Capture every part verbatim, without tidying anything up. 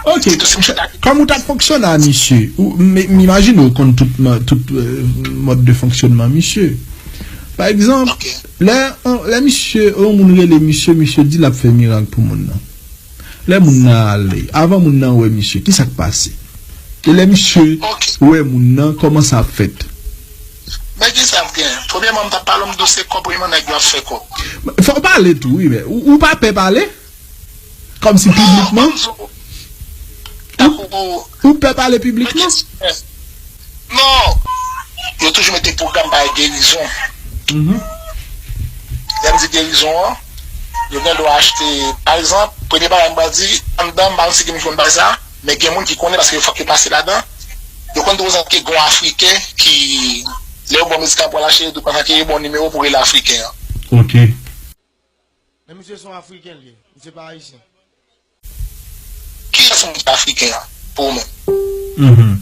Ok, kòman ou t ap fonksyone a misye? M imajine ou konn tout, tout mòd de fonksyonman misye. Pa egzanp, lè, lè misye, yon moun rele misye, misye di l ap fè mirak pou moun nan. Lè moun nan ale, avan moun nan wè misye, ki sa k pase? E lè misye wè moun nan, kòman sa ap fèt? Men ki sa ap gen? Premyèman, m t ap pale w, m di w se kòb wi, men nèg yo ap fè kòb. Fò w pale tou, wi, men ou pa pè pale? Kòmsi piblikman? Ou pè pale piblikman? Non! Yo toujou mete pwogram bay gerizon. Lè m di gerizon an, yo gen dwa achte, pa egzanp, premye bagay m pral di, anndan, m pa konn si gen moun ki konn bay sa, men gen moun ki konnen paske fòk yo pase ladan. Yo konn prezante gen yon Afriken ki, lè yo ba w medikaman pou w al achte, yo dwe prezante gen yon bon nimewo pou w rele Afriken an. Ok. Men misye se yon Afriken li ye, misye pa Ayisyen. Kiyès moun ki Afriken an, pou ou menm?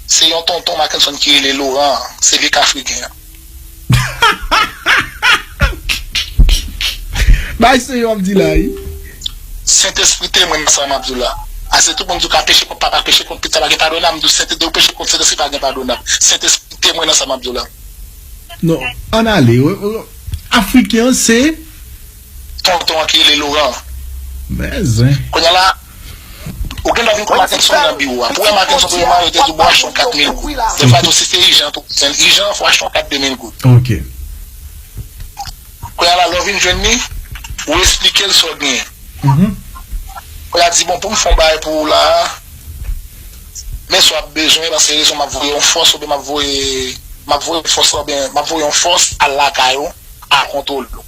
Se yon tonton Mackenson ki rele Laurent an, se li k Afriken an. Bay se yo ap di la wi. Sentespri temwen nan sa m ap di w la. Ase tout moun di w ka peche kont papa, peche kont pitit, sa pa gen padonab, m di w Sentespri, depi w peche kont Sentespri pa gen padonab. Sentespri temwen nan sa m ap di w la. Non, ann ale. Afriken an se. Tonton an ki rele Laurent. Men zen. Kounye a la, ou gen dwa vin konnen Mackenson nan biwo a. Pou wè Mackenson premyèman, yo te di w bon achte yon kat mil goud. Dèfwa tou si se ijan tou, ijan fò achte yon kat de mil goud. Ok. Kounye a la, lè w vin jwenn li, ou esplike l sa w genyen. Kounye a di bon, pou m fè yon bagay pou ou la a, men sa w ap bezwen, paske rezon m ap voye yon fòs, oubyen m ap voye, m ap voye fòs la, oubyen m ap voye yon fòs al lakay ou, al kontwole w.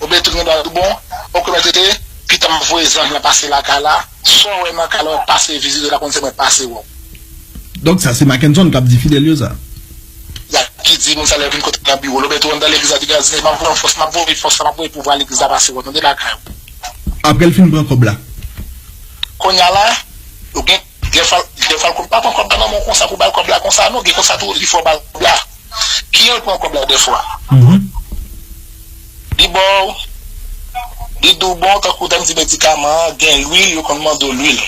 Oubyen tou gen dwa di w bon, ok mèt rete, pita m ap voye zanj lan pase lakay la, sa w wè nan kay la w ap pase vizite la konn se mwen pase wè w. Donk sa se Mackenson k ap di fidèl yo sa. Y ap ki di moun sa lè vin kote nan biwo l oubyen tou anndan legliz la di gazine m ap voye fòs m ap voye fòs la m ap voye pouvwa legliz la pase wè w tande lakay ou. Apre l fin pran kòb la. Kounye a la, ou gen dèfwa dèfwa l konn pa pran kòb la nan men w konsa pou ba l kòb la konsa non, gen konsa tou li fè w ba l kòb la. Kijan l pran kòb la dèfwa? Li ba w, li di w bon, tankou lè m di medikaman an, gen lwil, yo konn mande w lwil.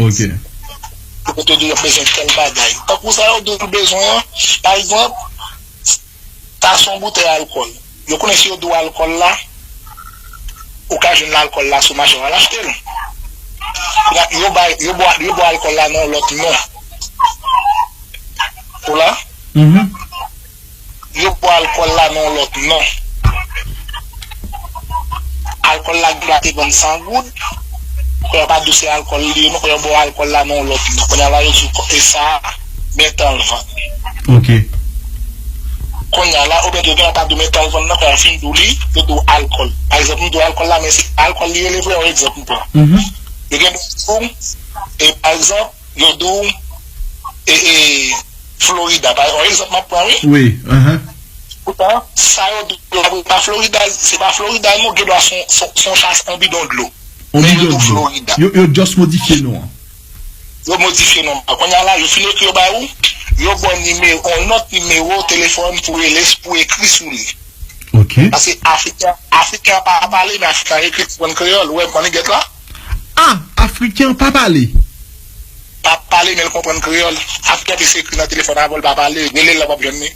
Ok. Yo konn di w y ap bezwen tèl bagay. Tankou sa yo di w bezwen an, pa egzanp, ta se yon boutèy alkòl. Yo konnen si yo di w alkòl la, ou ka jwenn alkòl la sou mache w al achte l. Yo bay, yo bwè, yo bwè alkòl la nan yon lòt non. Ou la? Yo bwè alkòl la nan yon lòt non. Alkòl la gen dwa te vann san goud. Kounye a pa di w se alkòl li ye non, kounye a yo ba w alkòl la nan yon lòt non. Kounye a la yo di w e sa a, men tan l vann. Ok. Kounye a la, oubyen tou yo gen dwa pa di w men tan l vann nan, kounye a yo fin di w li, yo di w alkòl. Pa egzanp, m di w alkòl la, men se alkòl li rele vre, yon egzanp m pran. Yo gen dwa di w, e pa egzanp, yo di w, e, e, Florida, pa yon egzanp m ap pran wi. Wi, ahan. Poutan, sa yo di w la vre pa Florida, se pa Florida non, gen dwa se yon, se yon, se yon chas, yon bidon dlo. Men yo di w Florida. Yo, yo just modifye non an. Yo modifye non an. Kounye a la, yo fin ekri yo ba ou, yo ba w nimewo, yon lòt nimewo telefòn pou rele, pou ekri sou li. Ok. Paske Afriken, Afriken an pa pale, men Afriken an ekri, konprann kreyòl. Ou wè m konn li gèt la? Ah, Afriken an pa pale. Pa pale, men l konprann kreyòl. Afriken an plis ekri nan telefòn avan l pa pale. Rele l la, w p ap jwenn li.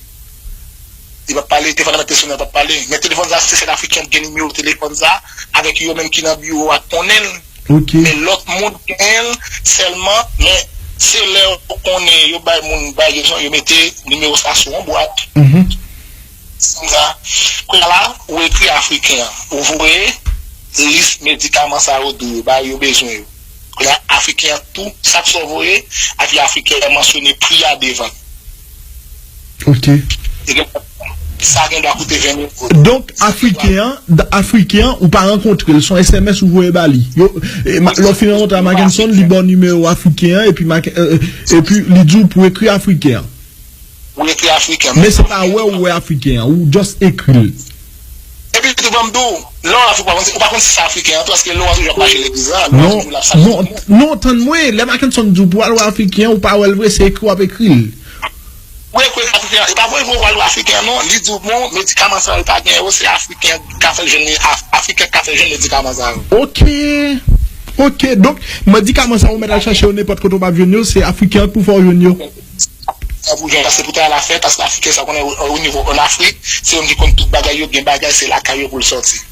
Li p ap pale, telefòn nan mèt te sonnen, l p ap pale. Men telefòn sa, se sèl Afriken ki gen nimewo telefòn sa, avèk yo menm ki nan biwo a k konnen l. Ok. Men lòt moun genyen l sèlman, men se lè yo konnen yo bay moun bay rezon, yo mete nimewo sa sou yon bwat. Sa, kounye a la, ou ekri Afriken an, ou voye lis medikaman sa yo di w yo, bagay yo bezwen yo. Kounye a, Afriken an tou, sak sa w voye, epi Afriken an mansyone pri a devan. Ok. Sa gen dwa koute ven mil goud. Donk, Afriken an, Afriken an, ou pa rankontre l, se yon S M S ou voye ba li. Yo, lè w fin rankontre a Mackenson, li ba w nimewo Afriken an, epi, epi li di w pou ekri Afriken an. Ou ekri Afriken. Men se pa wè ou wè Afriken an, ou just ekri l. Epi tou ban m di w, lè w Afrik, ou pa konn si se Afriken an tou, paske Laurent toujou ap mache legliz la, Laurent toujou la ap salye tout moun. Non, tann mwen, lè Mackenson di w pou w al wè Afriken an, ou pa wè l vre, se ekri w ap ekri l. Ou ekri Afriken an, e pa vre vre ou al wè Afriken an non, li di w bon, medikaman sa yo l pa gen yo, se Afriken an k ka fè l jwenn, Afriken k ka fè l jwenn medikaman sa yo. Ok. Ok, donk, medikaman sa ou mèt al chache yo nenpòt kote ou p ap jwenn yo, se Afriken an k pou fè w jwenn yo. Sa pou jwenn, paske pou travay la fèt, paske Afriken sa konnen o, o nivo an Afrik, se yo menm ki konn tout bagay yo, gen bagay, se lakay yo pou l sòti.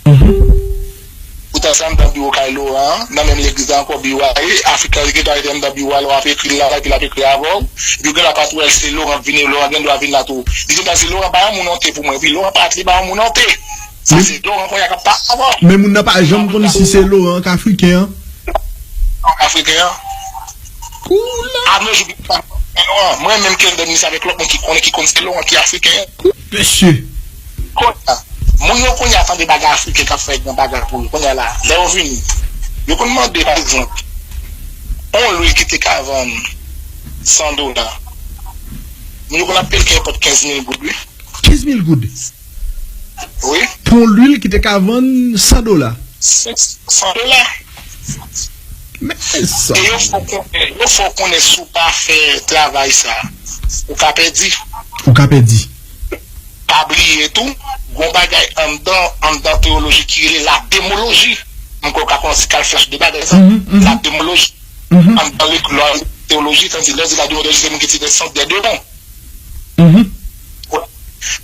Poutan se anndan biwo kay Loran an, nan menm legliz la ankò biwo a ye, Afriken an li gentan rete anndan biwo a, lè w ap ekri l la, epi l ap ekri avè w, epi w gen dwa pa t wè l, se Loran k vini, Loran gen dwa vin la tou. Li gentan di Loran bay yon moun onte pou mwen, epi Loran pa t li bay yon moun onte. Sa se Loran kounye a k ap pale avè w. Men moun nan pa janm konn si se Loran k Afriken an. Afriken an. Koula. A nos jou, mwen menm ke m dòmi sa avèk lòt moun ki konnen, ki konn se Loran ki Afriken an. Mesye. Kounye a, moun yo kounye a tande bagay Afriken k ap fè gran bagay pou yo. Kounye a la, lè yo vini, yo konn mande, pa egzanp, yon lwil ki te ka vann san dola. Moun yo konn ap peye l kenpòt kenz mil goud, wi. Kenz mil goud? Wi. Pou yon lwil ki te ka vann san dola. Senk san dola. Men sa. E yo fè w konnen, yo fè w konnen si w pa fè travay sa, ou ka pèdi. Ou ka pèdi. Pa bliye tou, gon bagay anndan, anndan teyoloji ki rele la demoloji. M kwè w ka fè yon ti kal flach de bagay sa. Mhm, mhm. La demoloji. Mhm. Anndan lè, lè teoloji, tandiske lè yo di la demoloji, se moun ki ti desant dè devan. Mhm.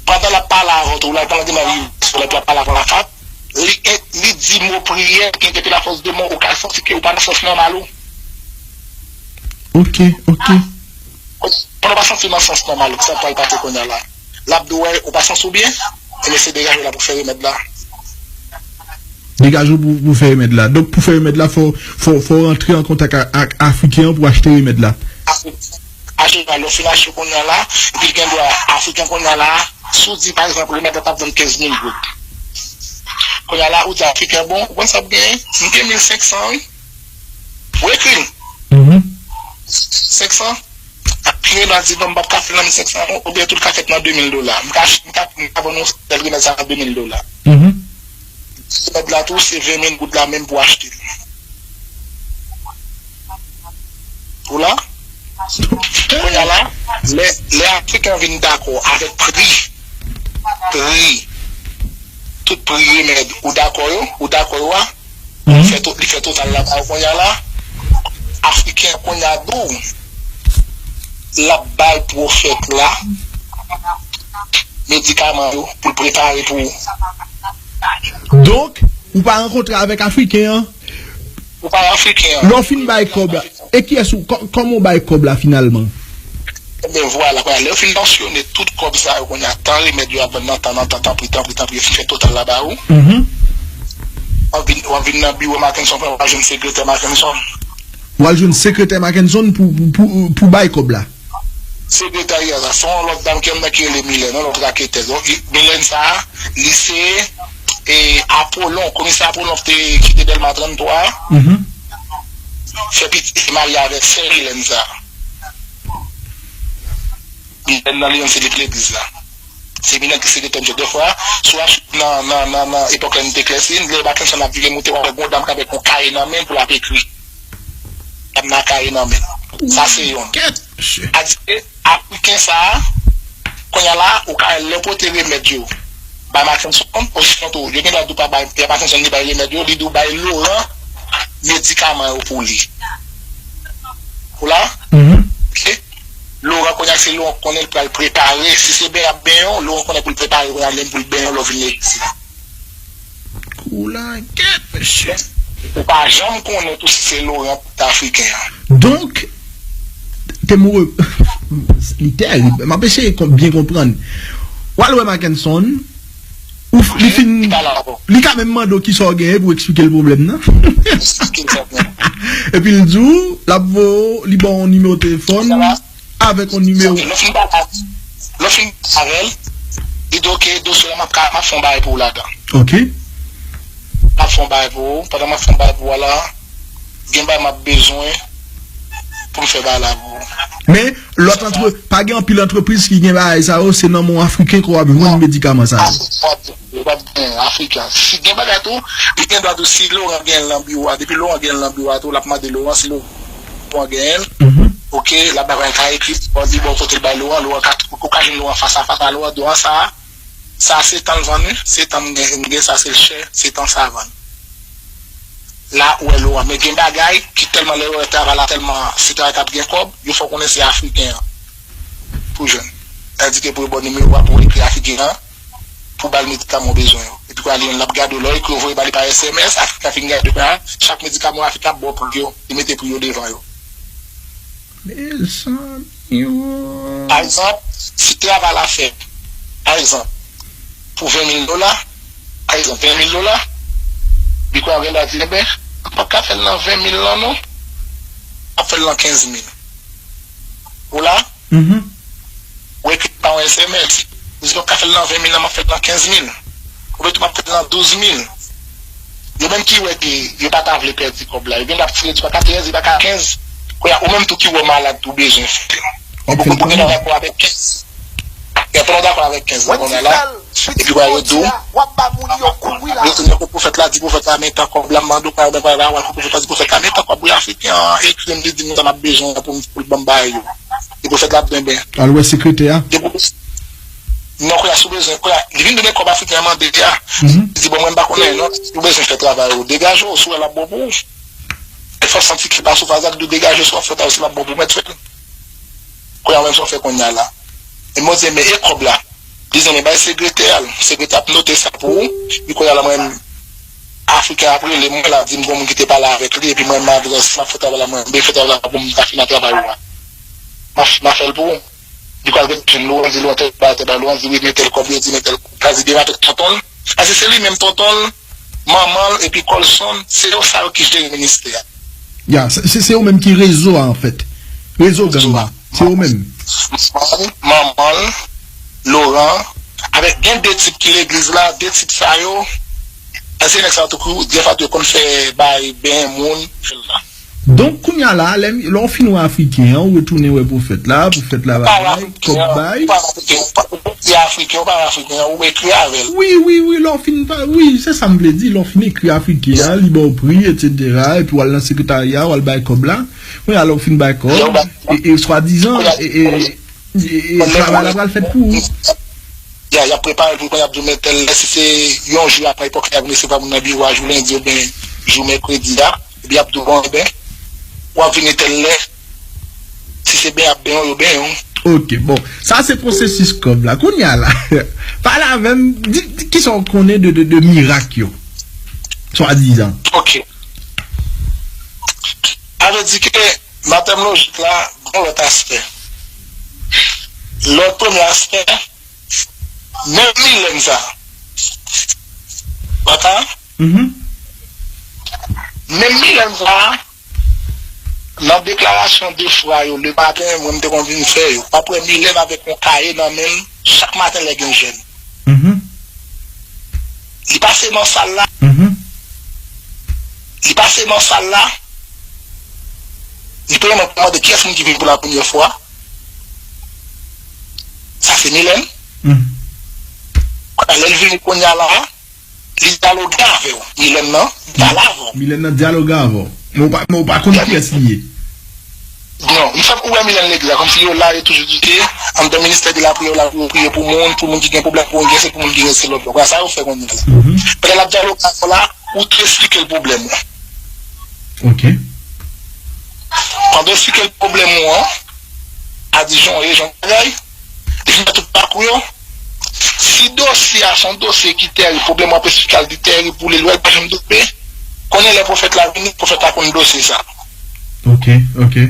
Pandan l ap pale avè w tou, la, pandan demen li sou lè l ap pale avè w la, li, li di mo priyè, gen de la fòs de mo, ou ka santi ke ou pa nan sans nòmal ou. Ok, ok. Pandan w pa santi w nan sans nòmal ou, sa pral pase kounye a la. L ap di w, wè, ou pa santi w byen, ebyen se degaje w la pou fè remèd la. Degaje w pou, pou fè remèd la. Donk, pou fè remèd la, fò, fò, fò w rantre an kontak ak, ak Afriken an pou achte remèd la. Achte a, lè w fin achte kounye a la, epi l gen dwa Afriken kounye a la, si w di, pa egzanp, remèd la t ap vann kenz mil goud. Kounye a la, ou di Afriken, bon, ou konn sa w ap genyen? M gen mil senk san, wi. Ou ekri l. Mhm. Senk san. Ap pi gen dwa di, bon, m p ap ka fè l nan mil senk san, oubyen tou l ka fèt nan de mil dola. M ka, m ka, m ka vann yon sèl remèd sa nan de mil dola. Mhm. Remèd la tou, se ven mil goud la menm pou achte l. Ou la? Kounye a la, lè, lè Afriken an vin dakò avèk pri, pri, tout pri remèd, ou dakò yo, ou dakò yo a, li fè to-, li fè total la ba ou kounye a la, Afriken an kounye a di w, l ap bay pwofèt la medikaman yo pou l prepare pou ou. Donk, ou pa rankontre avèk Afriken an? Ou pa Afriken an. Lè w fin bay kòb la, e kiyès ou, kò-, kòman w bay kòb la finalman? Ebyen, vwala, kounye a, lè yo fin mansyone tout kòb sa yo, kounye a, tan remèd yo ap vann nan, tan nan, tan, tanpri, tanpri, tanpri, yo fin fè total la ba ou. Mhm. W ap vin, w ap vin nan biwo Mackenson, w ap jwenn sekretè Mackenson. W al jwenn sekretè Mackenson pou, pou, pou, pou bay kòb la. Sekretarya sa, se yon lòt dam ki anndan ki rele Milèn, yon lòt raketèz. Donk, Milèn sa, li se, e, Apolon, komisè Apolon ki te, ki te Dèlma tranntwa a. Mhm. Fè pitit, li marye avèk sè Milèn sa. Milèn nan Leyon se lit legliz la. Se Milèn ki sekretè m yo defwa. Si w al nan, nan, nan, nan epòk la m te klèsi, lè Mackenson ap vire moute, w ap wè gon dam k avèk yon kaye nan men l pou l ap ekri. L ap nan kaye nan men l. Sa se youn. Kèt, mesye. Adike, Afriken sa a, kounye a la, ou ka wè lè pote remèd yo bay Mackenson, osinon tou, yo gen dwa di w pa bay Pierre Mackenson li bay remèd yo, li di w bay Laurent medikaman yo pou li. Ou la? Mhm. Ok? Laurent kounye a se Laurent konnen l pral prepare, si se ben y ap benyen w, Laurent konnen pou l prepare kounye a menm pou l benyen w lè w vin legliz la. Koulangèt, mesye. Ou pa janm konnen tou si se Laurent Afriken an. Donk, te mou, li terib. M ap eseye kon-, byen konprann. W al wè Mackenson, ou f-, li fin, li ka menm mande w kisa w genyen pou w eksplike l pwoblèm nan. Eksplike l sa byen. Epi l di w, l ap voye w, li ba w yon nimewo telefòn. Avèk yon nimewo. Lè w fin pale, lè w fin pale avè l, li di, "Ok, dosye la, m ap ka, m ap fè yon bagay pou ou ladan." Ok. M ap fè yon bagay pou ou. Pandan m ap fè yon bagay pou ou la, gen bagay m ap bezwen pou m fè bagay la pou ou. Men, lòt antre-, pa gen anpil antrepriz ki gen bagay sa yo, se nan men yon Afriken ke w ap jwenn medikaman sa yo. Ou p ap gen Afriken. Si gen bagay tou, li gen dwa tou, si Laurent gen l nan biwo a, depi Laurent gen l nan biwo a tou, l ap mande Laurent si Laurent genyen l. Mhm. Ok, l ap bay yon ka ekri, bon, li bon kote l bay Laurent, Laurent ka, ou ka jwenn Laurent fas a fas a Laurent, Laurent sa, sa se tan l vann wi, se tan m gen, m gen sa se l chè, se tan sa vann. la ou wè Laurent. Men gen bagay ki tèlman lè yo wè travay la tèlman se travay k ap gen kòb, yo fè w konnen se Afriken an pou jwenn. Sa vle di ke pou yo ba w nimewo a pou w ekri Afriken an, pou w ba l medikaman w bezwen yo. Epi kounye a li menm l ap gade w, lè w ekri w voye ba li pa S M S, Afriken an fin gade w, chak medikaman w Afriken ap ba w pri yo, li mete pri yo devan yo. Mezanmi, oh. Pa egzanp, si travay la fèt, pa egzanp, pou ven mil dola, pa egzanp, ven mil dola, li kwè gen dwa di, enben, m p ap ka fè l nan ven mil lan non, m ap fè l nan kenz mil. Ou la? Ou ekri pa yon S M S. Ou di, m ap ka fè l nan ven mil lan, m ap fè l nan kenz mil. Oubyen tou m ap fè l nan douz mil. Yo menm ki wè ke yo pa ta vle pèdi kòb la. Yo gen dwa ap tire di pa katrèz, di pa kenz. Kounye a, ou menm tou ki wè w malad, ou bezwen fè l. Ou gen dwa dakò avèk kenz. Gen pou nou dakò avèk kenz lan kounye a la. Epi kounye a yo di w, yo tounen pou pwofèt la, di pwofèt la, men tan kòb la, m mande w, kounye a, kounye a, w al pou pwofèt la, di pwofèt la, men tan kòb wi Afriken an ekri m, li di m sa m ap bezwen an pou m, pou l ban m bagay yo. Epi pwofèt la ap di, enben, al wè sekretè a. Depi w, non, kounye a, si w bezwen, kounye a, li vin donnen kòb Afriken an mande a. Li di, bon, mwen, m pa konnen, non, si w bezwen fè travay ou, degaje w, si w wè l ap bon pou ou. Fè w santi ke pa sou faz la, li di w degaje w, si w ap fè travay, si l ap bon pou w, mèt fè l. Kounye a, menm sa w fè kounye a la. E mwen di, men e kòb la? Li di, men bay sekretè a l. Sekretè a ap note sa pou ou. Epi kounye a la, mwen, Afriken ap rele mwen, l ap di m gon moun ki te pale avèk li, epi mwen, m adrès, m ap fè travay la, mwen, m fè travay la pou m ta fini travay ou a. M ap, m ap fè l pou ou. Li pral gen jwenn Laurent, di Laurent tèl bagay, tèl bagay, Laurent di wi, men tèl kòb, yo di men tèl kòb. Sa di demen avèk tonton l. Paske se li menm tonton l, manman l, epi Colson, se yo sa yo ki jere ministè a. Ya, se, se, se yo menm ki rezo a, anfèt. Rezo gang nan. Se yo menm. Manman l, manman l, Laurent, avèk gen de tip ki legliz la, de tip sa yo, se nèg sa yo tou ki, dèfwa tou yo konn fè bay ben moun, fè l la. Donk, kounye a la, lè, lè w fin wè Afriken an, ou retounen wè pwofèt la, pwofèt la pa bay, kòb bay. Ou pa Afriken, ou pa, ou pa Afriken, ou pa Afriken, ou ekri avè l. Wi, wi, wi, lè w fin pa, wi, se sa m vle di, lè w fin ekri Afriken an, li ba w pri, etsetera, epi w al nan sekretarya, w al bay kòb la. Kounye a, lè w fin bay kòb, e, e swadizan, e, e, e, e travay la pral fèt pou ou. Ya, y ap prepare l pou kounye a, y ap di w men tèl lè, si se yon jou apre epòk sa, y ap resevwa moun nan biwo a jou lendi oubyen jou mèkredi a. Epi y ap di w, bon, enben, w ap vini tèl lè. Si se ben y ap ben w, yo ben w. Ok, bon. Sa se pwosesis kòb la. Kounye a la, pale avè m, di, di kisa w konnen de, de, de mirak yo. Swadizan. Ok. Sa vle di ke nan tèm lojik la, gon lòt aspè. Lòt premye aspè, menm Milèn sa. Papa? Mhm. Menm Milèn sa, nan deklarasyon de fwa yo, lematen, mwen, m te konn vin fè yo. W ap wè Milèn avèk yon kaye nan men l, chak maten lè gen jèn. Mhm. Li pase nan sal la. Mhm. Li pase nan sal la. Li premyèman mande kiyès moun ki vin pou la premyè fwa. Sa se Milèn. Mhm. Lè l vini kounye a la, li dyaloge avè w. Milèn nan pale avè w. Milèn nan dyaloge avè w. Men w pa, men w pa konn kiyès li ye. Non, m fèk wè Milèn legliz la, kòmsi yo la, yo toujou di ke anndan ministè de lapriyè, yo la pou yo priye pou moun, pou moun ki gen pwoblèm, pou moun ki gen se, pou moun ki gen se lòt bò. Sa yo fè kounye a la. Mhm. Pandan l ap dyaloge avè w la, ou tou esplike l pwoblèm ou. Ok. Pandan w esplike l pwoblèm ou an, a di jan w ye, jan w bagay, li fè tout pakou yo. Si dosye a se yon dosye ki terib, pwoblèm w ap esplike a l li terib pou li, l wè l pa janm dope, konnen lè pwofèt la vini, pwofèt la konn dosye sa. Ok, ok.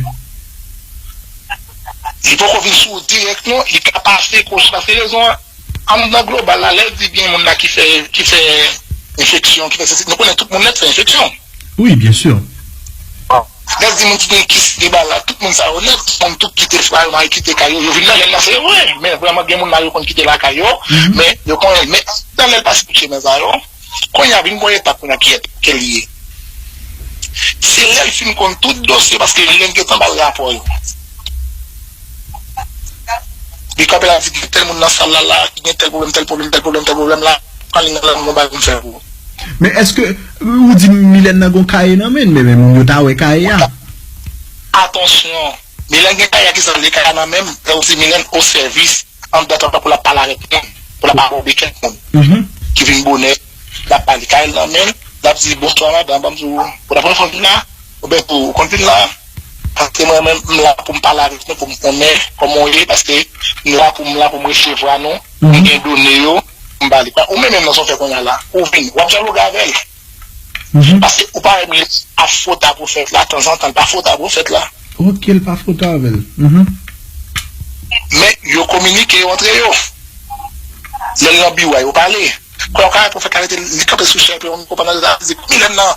Li poko vin sou ou dirèk non, li ka pase koch, paske rezon an, an nan global la, lè di gen moun la ki fè, ki fè enfeksyon, ki fè sesi, nou konnen tout moun nèt fè enfeksyon. Wi, byen si. Lè di moun ki gen kis tribal la, tout moun sa yo nèt, moun tout kite fwa yo, mari kite kay yo, yo vin nan jèn nan, se vre, men vrèman gen moun la yo konn kite lakay yo, men yo konnen, men nan lè l pase tout chemen sa yo, kounye a vin gon etap kounye a ki ke l ye. Se lè l fin konn tout dosye, paske li menm gentan ba l rapò yo. Li kanpe la di gen tèl moun nan sal la la, ki gen tèl pwoblèm, tèl pwoblèm, tèl pwoblèm, tèl pwoblèm la, pran li nan lang mwen ba m fè pou ou. Men èske ou di Milèn nan gon kaye nan men l, men, men moun yo ta wè kaye a? Atansyon, Milèn gen kaye a, kisa l ye kaye a nan men m, lè ou di Milèn o sèvis, anndan tanpri pou l ap pale avèk moun, pou l ap abòde kèk moun ki vin bonè, l ap pale kaye l nan men l, L ap di, "Bonswa, madanm, ban m di w, pou la premyè fwa m vin la, oubyen tou, ou konn vin la, paske mwen menm, m la pou m pale avèk nou, pou m konnen kòman w ye, paske m la pou m la pou m resevwa nou, m gen done yo, m ba li." Ou menm menm nan sa w fè kounye a la, ou vin, w ap dyaloge avè l. Paske ou pa wè m ap fwote a pwofèt la, tanzantan, l pa fwote a pwofèt la. Ok, l pa fwote avè l. Men, yo kominike yo antre yo. Lè l nan biwo a, yo pale. Kounye a, pwofèt la rete, li kanpe sou chè, epi yon mikwo pandan l ap di, "Milèn nan,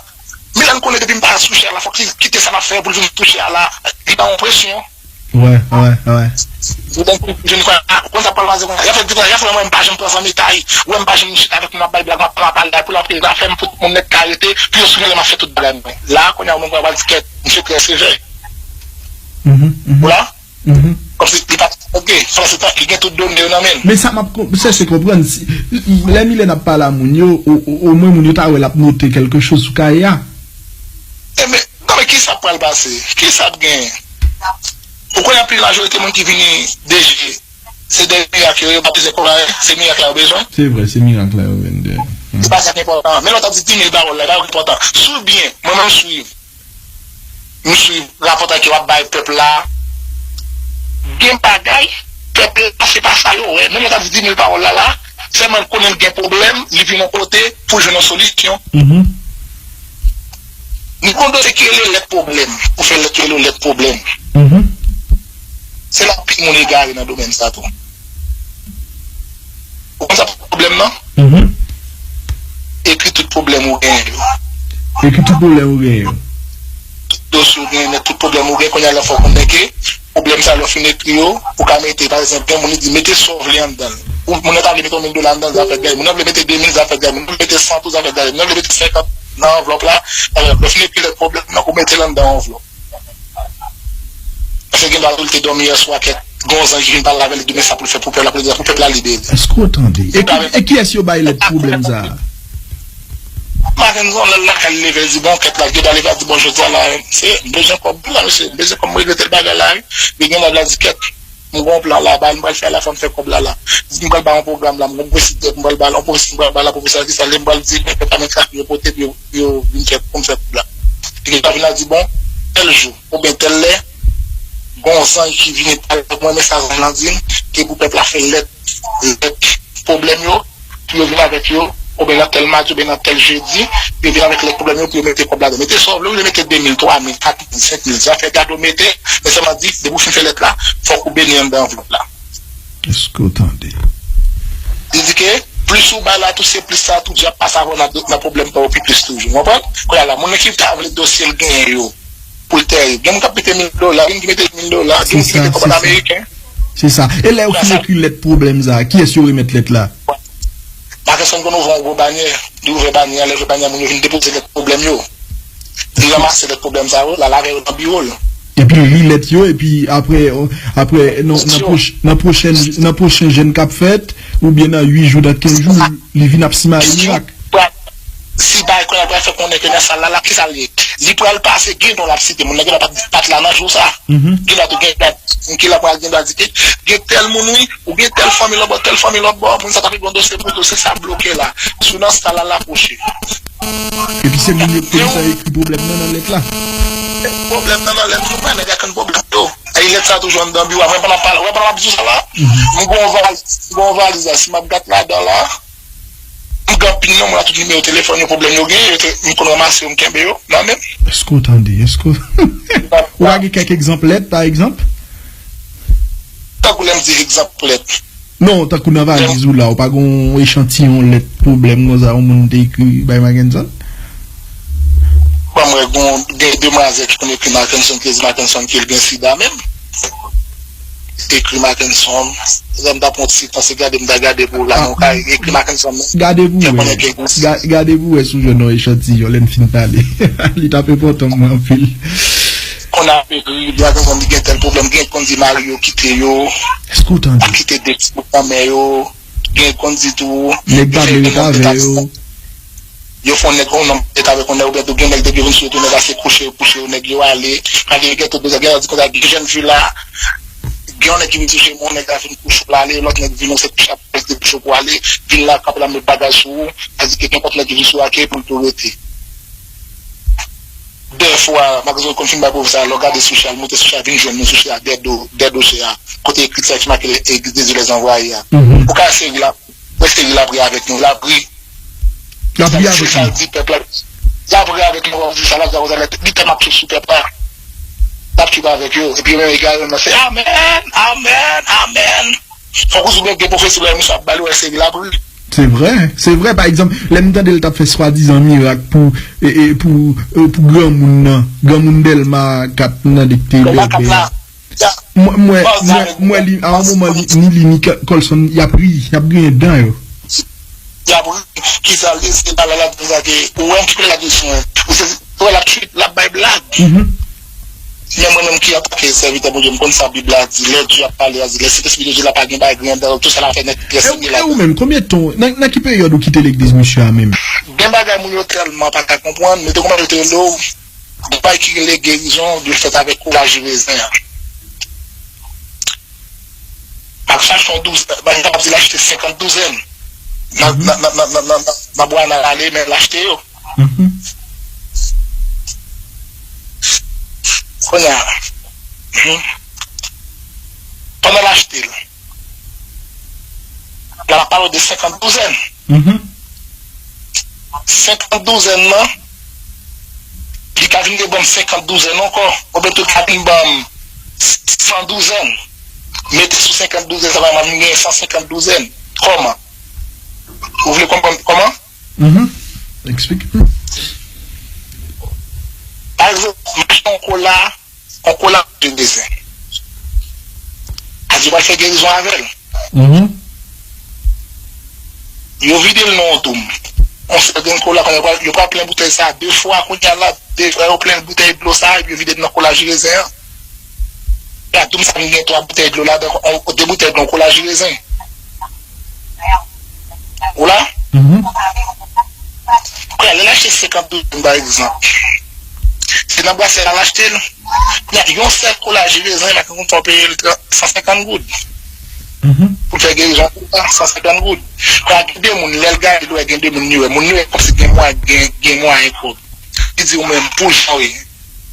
Milèn konnen depi m pa sou chè a la, fòk li kite sa l ap fè pou l vin sou chè a la." Li ba yon presyon. Wè, wè, wè. Li ba yon presyon, li kwè, a, konn sa pral pase kounye a. Y ap fè, y ap fè, mwen, m pa janm pran zanmitay. Ou wè, m pa janm chita avèk moun ap bay blag, m ap pale pou l ap pale, pou tout moun nèt ka rete, pou yo sou lè m ap fè tout bagay mwen. La, kounye a, ou menm, w ap di, "Kèt, misye trè sevè." Ou la? Kòmsi li pa t gen, pandan se tan, li gen tout done yo nan men l. Men sa m ap kon- chèche konprann, si, lè Milèn ap pale a moun yo, o- o- omwen moun yo ta wè l ap note kèlke choz sou kaye a. Enben, non, men kisa k pral pase? Kisa k ap genyen? Ou konnen anpil majorite moun ki vini D G, se de mirak yo, yo pa bezwen kòb la, se mirak la yo bezwen. Se vre, se mirak la yo vin de. Se pa sa k enpòtan. Men lè w t ap di dis mil pawòl la, e pa yo k enpòtan. Swiv byen, mwen menm swiv. M swiv rapòtay ke w ap bay pèp la. Gen bagay, pèp la, se pa sa yo wè. Menm lè w ta di dis mil pawòl la la, sèlman l konnen l gen pwoblèm, li vin yon kote pou l jwenn yon solisyon. Nou gon dosye ki rele lèt pwoblèm. Ou fè lèt ki rele lèt pwoblèm. Se la anpil moun egare nan domèn sa tou. Ou konn sa pwoblèm nan? Ekri tout pwoblèm ou genyen yo. Ekri tout pwoblèm ou genyen yo. Tout dosye ou genyen, tout pwoblèm ou genyen, kounye a la fò w konnen ke pwoblèm sa lè w fin ekri yo, ou ka mete, pa egzanp, gen moun li di mete sa w vle anndan l. Ou moun nan ta vle mete yon mil dola anndan l, zafè gay. Moun nan vle mete de mil, zafè gay. Moun nan vle mete san tou, zafè gay. Moun nan vle mete senkant nan anvlòp la, zafè gay. Lè w fin ekri lèt pwoblèm nan, ou mete l anndan yon anvlòp. Paske gen dwa tou li te dòmi yè swa, kèt, gon zanj ki vin pale avè li demen, sa pou l fè pou pèp la, pou l di pou pèp la libere. Èske w tande? E ki, e kiyès yo bay lèt pwoblèm sa a? Mackenson, lè l lakay li leve, l di bon, kèt la, gen dwa leve, l di bon, jodi a la, se, m bezwen kòb la, mesye, m bezwen kòb, m regrete bagay la, wi. Li gen dwa di kèt, m gon plan la, ba, m pral fè la, fò m fè kòb la la. Li di m pral ba yon pwogram la, m gon pwofesè, m pral ba l, yon pwofesè, m pral ba l, pwofesè ki sa, li m pral di, men, kèt la, men sa, yo pote, yo, yo vin fè, pou m fè kòb la. Li gen dwa vin la di bon, tèl jou. Oubyen tèl lè, gon zanj ki vini pale avèk mwen, men sa zanj lan di m, ke pou pèp la fè lèt, lèt pwoblèm yo, pou yo vin avèk yo, oubyen nan tèl madi, oubyen nan tèl jedi, yo vin avèk lèt pwoblèm yo pou yo mete kòb ladan. Mete sa w vle, ou vle mete de mil, twa mil, kat mil, senk mil, zafè gade w mete, men sèlman di, depi w fin fè lèt la, fòk ou beni anndan anvlòp la. Èske w tande? Li di ke plis ou bay la tou, se plis sa tou dyab pase avè w nan, nan pwoblèm pa w pi plis toujou. Ou konprann? Kounye a la, moun nan ki ta vle dosye l genyen yo pou l tèyè. Gen moun k ap mete mil dola, gen ki mete mil dola, gen moun ki mete kòb an ameriken. Se sa. E lè yo fin ekri lèt pwoblèm sa, kiyès yo remèt lèt la? Mackenson konn ouvè yon gwo banyè, li ouvè banyè a, lè ouvè banyè a, moun yo vin depoze lèt pwoblèm yo. Li ranmase lèt pwoblèm sa yo, l al avè yo nan biwo l. Epi li li lèt yo, epi apre, apre, nan, nan, pwoch, nan pwochèn, nan pwochen jèn k ap fèt, oubyen nan uit jou, nan kenz jou, li, li vin ap simaye mirak. Si bay kounye a pral fè konnen ke nan sal la, la, ki sa l ye? Li pral pase, gen non l ap site, moun nan gen dwa pa t, pa t la nan jou sa. Gen dwa tou, gen dwa, gen dwa pral, gen dwa di ke, gen tèl moun, wi, ou gen tèl fanmi l anbò, tèl fanmi l anbò, moun sa ta gen yon dosye pou tou, se sa bloke la. Si w nan sal la, l ap pwoche. Epi se moun yo ki konn sa ekri pwoblèm nan nan lèt la. Pwoblèm nan nan lèt, nou pa nèg ak pwoblèm yo. Ay lèt sa toujou anndan biwo a. Mwen pandan m ap pale, wè pandan m ap di w sa la, m gon valiz, m gon valiz la, si m ap gad ladan la, m gen anpil non, mwen la tout nimewo telefòn yo, pwoblèm yo gen, yo te, m konn ranmase yo, m kenbe yo nan men m. Èske w tande? Èske w pa gen kèk egzanp lèt, pa egzanp? Tankou lè m di egzanp lèt. Non, tankou nan valiz ou la, ou pa gon echantiyon lèt pwoblèm konsa yon moun te ekri bay Mackenson? Bon, mwen gon gen demwazèl ki konn ekri Mackenson, ki di Mackenson ke l gen sida menm. Ekri Mackenson, lè m t ap pran ti tan, se gade m ta gade pou la, non, ka ekri Mackenson menm. Gade pou wè. Ga- gade pou wè si w jwenn yon echantiyon, lè n fin pale. Li t ap enpòtan mwen anpil. Konn ap ekri, Mackenson li gen tèl pwoblèm, gen konn di mari yo kite yo. Èske w tande? Kite de ti bout nan men yo. Gen konn di tou, nèg pa vle ret avè yo. Yo fè yon nèg, yon nonm ret avèk yon nèg, oubyen tou gen nèg depi yo vin sou yo tou, nèg la se kouche yo kouche yo, nèg yo ale. Kande yo gen tout bezwen, gen lè di konsa, gen jèn fi la, gen yon nèg ki vin sou yo, yon nèg la vin kouche w l ale, lòt nèg vin, se kouche ap rete kouche w pou ale, vin la, kanpe la, met bagay sou ou, sa di ke kenpòt nèg ki vin sou ou a, ke pou l tou rete. Dèfwa, malgre yo konn fin bay pwofesè a, lè w gade sou chè a, l monte sou chè a, vin jwenn nou sou chè a, dèyè do, dèyè do chè a, kote ekri sa ki make L'église de Dieu les envahis a. Mhm. Ou ka seri l ap, ou ka seri l ap ri avèk nou, l ap ri. L ap ri avèk nou. Sa l di pèp la. L ap ri avèk nou, w ap di sa, l ap di sa, li tèlman ap tchoup sou pèp la. L ap tchoup avèk yo. Epi yo menm egare nan se amèn, amèn, amèn. Fòk ou sou gen pwofesi la, misye ap ba l, ou wè seri l ap ri. Se vre, se vre. Pa egzanp, lè m tande l t ap fè swadizan mirak pou, e, e, pou, e, pou granmoun nan, granmoun Dèlma kat nan de k te lè. Dèlma kat la. Mwen, mwen, mwen, mwen li, a yon moman, li, ni li, ni Colson, y ap ri, y ap griyen dan yo. Y ap ri, kisa l di, se pa la, la, la, ke, ou wè, m kite la kesyon, ou se, ou wè, l ap trip, l ap bay blag. Mhm. Men mwen menm ki antanke sèvitè Bondye, m konn sa Bib la di, lè Dye ap pale, a di, lè Sentespri de Dye la pa gen bagay, gen dan, tout sa l ap fè nèt, e ou, e ou menm, konbyen tan, nan, nan ki peryòd ou kite legliz misye a menm? Gen bagay moun yo tèlman pa ka konprann, men te konprann yo te rele w, gen bagay ki rele gerizon, dwe fèt avèk kolaj rezen an. Ak sa, se yon douz, bagay sa ap di l achte senkant douzèn. Nan, nan, nan, nan, nan, nan, nan bwa nan rale, men l achte yo. Mhm. Kounye a, mhm. Pandan l achte l, la, l ap pale w de senkant douzèn. Mhm. Senkant douzèn nan, li ka vin debanm senkant douzèn ankò, oubyen tou li ka vin banm san douzèn. Mete sou senkant douzèn, sa va vin gen san senkant douzèn. Kòman? Ou vle konprann kòman? Mhm. Eksplike. Pa egzanp, m achte yon kola, yon kola de rezen. Adye pral fè gerizon avè l. Mhm. Yo vide l nan yon doum. Yon sèl grenn kola, kounye a, yo pral, yo pral plen boutèy sa a de fwa, kounye a la, de fwa, yo plen boutèy dlo sa a, epi yo vide l nan kolaj rezen an. La, doum sa vin gen twa boutèy dlo ladan, on, de boutèy dlo, kolaj rezen. Ou la? Mhm. Kounye a, lè l achte senkant douz, pa egzanp. Se nan brasè a l achte l. Kounye a, yon sèl kolaj rezen, la, konn fè w peye l tran-, san senkant goud. Mhm. Pou l fè gerizon pou sa, san senkant goud. Kounye a, gen de moun, lè l gade l, wè gen de moun, li wè. Moun li wè kòmsi gen mwayen, gen, gen mwayen kòb. Li di ou menm, pou jan w ye.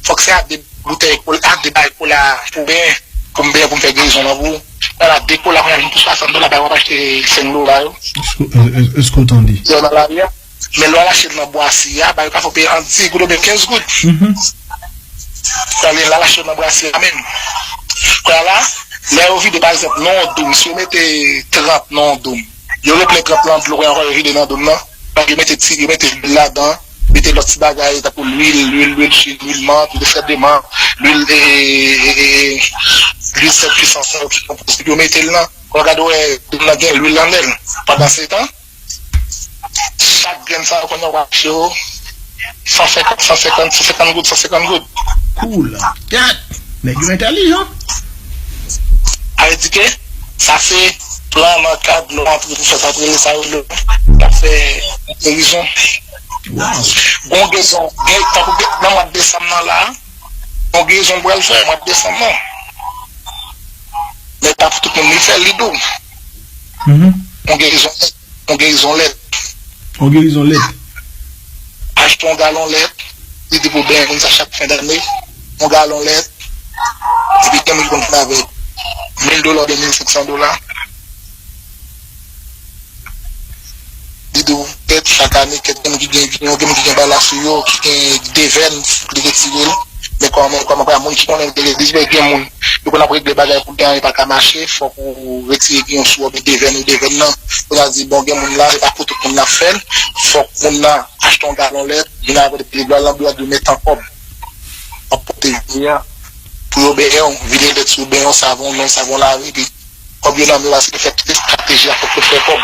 Fòk se a de boutèy kola, a de bagay kola pou benyen, pou m benyen, pou m fè gerizon nan pou ou. Ala, de kola, kounye a vin pou swasant dola, bay w ap achte senk dola yo. Èske, èske, èske w tande? Yo nan lari a. Men lè w al achte l nan bwasye a, bay w ka fè w peye ant dis goud oubyen kenz goud. Mhm. Kounye a, lè w al achte l nan bwasye a menm. Kounye a la, lè yo vide, pa egzanp, nan yon doum, si yo mete trant nan yon doum, yo replen trant lan dlo, kounye a ankò yo vide nan doum nan. Yo mete ti, yo mete lwil ladan, mete lòt ti bagay, tankou lwil, lwil, lwil chin, lwil mant, lwil frèt de mant, lwil, e, e, e, e, lwil sèt pwisans lan, yo ki konpoze, yo mete l nan. Kounye a gade, wè, doum nan gen lwil anndan l. Pandan se tan, chak grenn sa yo konnen w ap achte yo san senkant, san senkant, san senkant goud, san senkant goud. Cool. Gad, nèg yo entèlijan. Sa vle di ke sa se plan nan kad nou antre pou fè sa, antre sa yo le, n ap fè gerizon. Wow. Gon gerizon, gen, tankou gen, nan mwa desanm nan la, gon gerizon m pral fè, mwa desanm nan. Men pa pou tout moun li fè, li dou. Mhm. Gon gerizon. Yon gerizon lèt. Yon gerizon lèt. Achte yon galon lèt, li di pou benyen moun sa chak fen dane, yon galon lèt, epi gen moun ki konn fè avèk mil dola oubyen mil senk san dola. Li di w, kèt chak ane, kèt gen moun ki gen, gen moun ki gen bala sou yo, ki gen devèn, li retire l. Men kòman, kòman, kòman moun ki konnen te regle, li di, gen moun, yo konn ap regle bagay pou gen anyen pa ka mache, fòk ou retire gen yon sou oubyen devèn ou devèn nan. Kounye a di, bon, gen moun la, se pa pou tout moun n ap fè l, fòk moun nan achte yon galon lèt, vin avè l, epi lè l al nan biwo a, di w met an kòb. W ap pote vini a, pou yo benyen w, vide lèt sou, benyen w, savon, men savon lave, epi kòb yo nan men w a, se fè tout estrateji a, fòk yo fè kòb.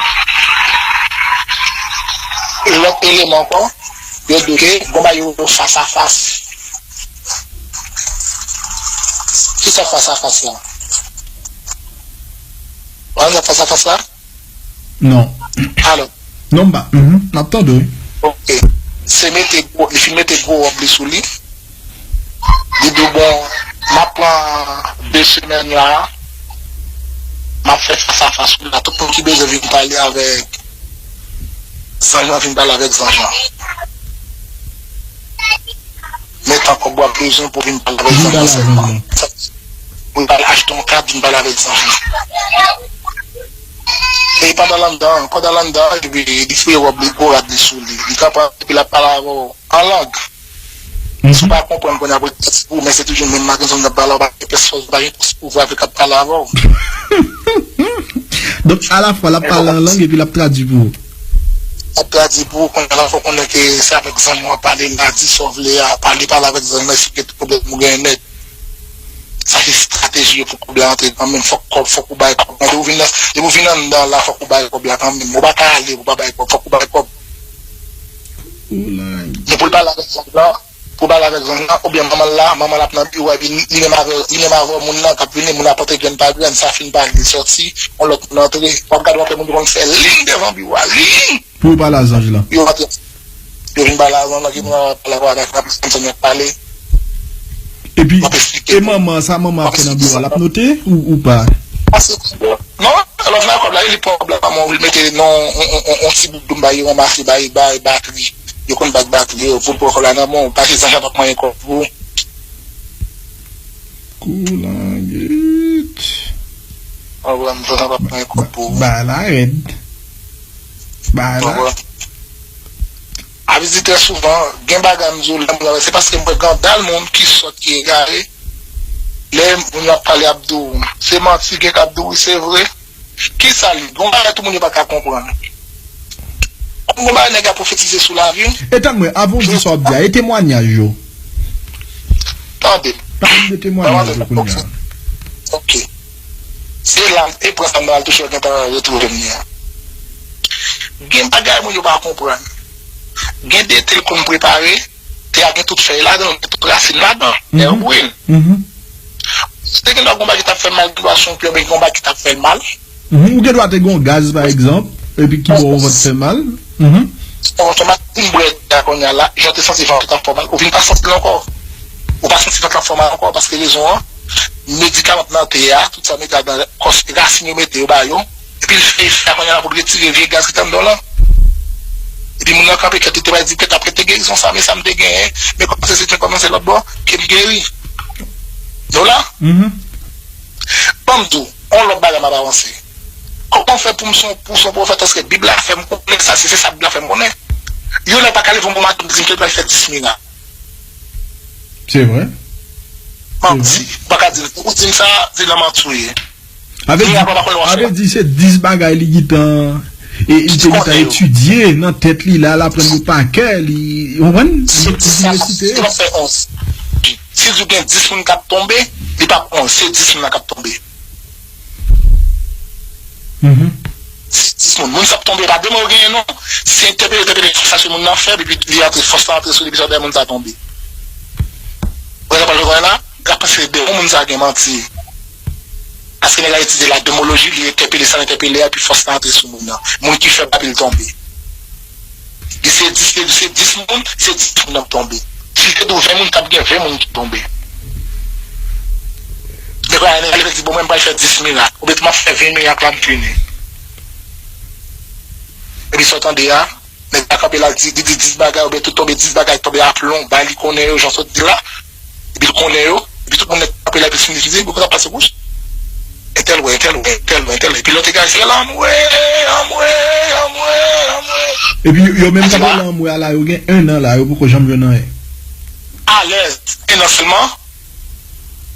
E lòt eleman ankò, yo di w ke gon bagay yo rele fas a fas. Kisa fas a fas la? Ou konn sa fas a fas la? Non. Alò. Non, m pa. Mhm. M ap tande w, wi. Ok. Se mete gwo, li fin mete gwo wòb li sou li. Li di w, bon, m ap pran de semèn la, m ap fè fas a fas la. Tout moun ki bezwen vin pale avèk zanj lan, vin pale avèk zanj lan. Men nan kòb w ap bezwen pou vin pale avèk zanj lan sèlman. Pou vin pale, achte yon kat, vin pale avèk zanj lan. E pandan l anndan, pandan l anndan, epi li foure wòb li, gwo rad li sou li. Li ka pran, epi l ap pale avè w an lang. Si w pa konprann kounye a, pou l tèt pou ou, men se toujou menm madanm nan k ap pale avè w, pa gen pès fòs, pa gen pès pouvwa avèk k ap pale avè w. Donk, alafwa, l ap pale an lang epi l ap tradui pou ou. L ap tradui pou ou, kounye a la, fò w konnen ke se avèk zanj w ap pale la, di sa w vle a, pale, pale avèk zanj lan, eksplike tout pwoblèm ou genyen nèt. Sa se estrateji yo pou kòb la antre kanmenm. Fòk kòb, fòk ou bay kòb. Depi ou vin nan, depi ou vin anndan la, fòk ou bay kòb la kanmenm. Ou pa ka ale pou w pa bay kòb. Fòk ou bay kòb. Men pou l pale avèk zanj lan, pou l pale avèk zanj lan, oubyen manman l la, manman l ap nan biwo a, epi li menm avè, li menm avè moun nan k ap vini, moun ap pote grenn pa grenn, sa fin pale, li sòti, yon lòt moun antre. W ap gade w ap wè moun yo konn fè liy devan biwo a, liy! Pou yo pale a zanj lan. Yo antre. Yo vin pale a zanj lan, ki moun ap pale avè w, avèk zanj lan y ap pale. Epi, e manman, sa manman ap fè nan biwo a, l ap note ou, ou pa? Non, lè w vin ak kòb la, li pran kòb la, manman w, li mete nan yon, yon, yon, yon ti bout dlo, bay, ranmase, bay, bay, batri. Yo konn bat batri yo, pou l pran kòb la nan men w, paske zanj lan p ap manyen kòb pou ou. Koulangit. Anprann, zanj lan p ap manyen kòb pou ou. Bagay la rèd. Bagay la. Anprann. Avizitè souvan, gen bagay m di w, lè m wè, se paske m wè gandal moun ki sòt, ki egare. Lè moun yo ap pale, ap di w, se manti, gen k ap di w, wi, se vre. Kisa li? Gon bagay tout moun yo pa ka konprann. Gon bagay nèg la pwofetize sou lavi w. E tann mwen, avan w di sa w ap di a, e temwanyaj yo? Tande. Pale m de temwanyaj yo kounye a. Ok. Se la, e pran sa m al touche, yo gentan retwouve m li a. Gen bagay moun yo pa konprann. Gen de te l konn prepare, te a gen tout fèy ladan l, gen tout rasin ladan, èbwil. Si te gen dwa gon bagay ki t ap fè l mal, gen dwa se yon pye, oubyen gon bagay ki t ap fè l mal. Ou gen dwa te gen yon gaz, pa egzanp, epi ki ba w vant fè mal. Bon, fè mal, ou bwè te a kounye a la, jan w te santi vant ou t ap fè w mal, ou vin pa santi l ankò. Ou pa santi vant lan fè w mal ankò, paske rezon an, medikaman k nan te a, tout sa mete ladan, kòs rasin yo mete yo ba yo, epi l fè efè a kounye a la pou l retire vye gaz ki t anndan w lan. Epi moun nan kanpe kèt, li te pral di kèt, apre te gerizon sa, men sa m te genyen, men kòmanse se kòmanse lòt bò, ke m geri. Nou la? Ban m di w, yon lòt bagay m ap avanse. Kòman fè pou m son, pou son pwofèt, èske Bib la fè m konnen sa, si se sa Bib la fè m konnen? Yon nèg pa ka leve yon bon maten, di m ke l pral fè dis mirak. Se vre. Manti. Ou pa ka di m, ou di m sa, se nan manti w ye. Avè di, avè di se dis bagay li gentan, e li te gentan etidye nan tèt li la, l aprann yo pa kè, li, ou konprann? Li, li resite. Si l ap fè onz, si l di w gen dis moun k ap tonbe, li p ap onz, se dis moun nan k ap tonbe. Se dis moun. Moun sa ap tonbe, pa de mwen yo genyen non. Se entèpele, entèpele, sa se moun nan fèb, epi li antre, fòs la antre sou li, epi sa fè moun sa tonbe. Prezan pa jwenn la, l ap panse de moun sa gen manti. Paske nèg la etidye la demoloji, li entèpele sa l entèpele a, epi fòs la antre sou moun nan. Moun ki fèb la, epi l tonbe. Li se dis, li se dis moun, se dis moun ap tonbe. Si l te di w ven moun, t ap gen ven moun ki tonbe. Men kounye a, nèg la leve di, bon, mwen, m pral fè dis mirak. Oubyen tou, m ap fè ven mirak la, m fini. Epi sa w tande a, nèg la kanpe la, di, li di dis bagay, oubyen tou tonbe dis bagay, tonbe aplon, bay li konnen yo, jan w sot di la. Epi l konnen yo. Epi tout moun nèt ap rele, epi l fin di, "Bon, sa pase bouch? Entèl wè, entèl wè, entèl wè, entèl wè." Epi lòt egare, se lanmwe, lanmwe, lanmwe, lanmwe. Epi yo, yo menm k ap rele lanmwe a la, yo gen en an la, yo poko janm jwenn anyen. Alèz, en an sèlman.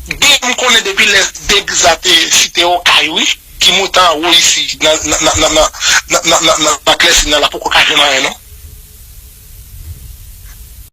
Gen m konnen depi lè Degliz la te site Okay, wi, ki moute anwo isi, nan, nan Klèsin nan, la poko ka jwenn anyen, non.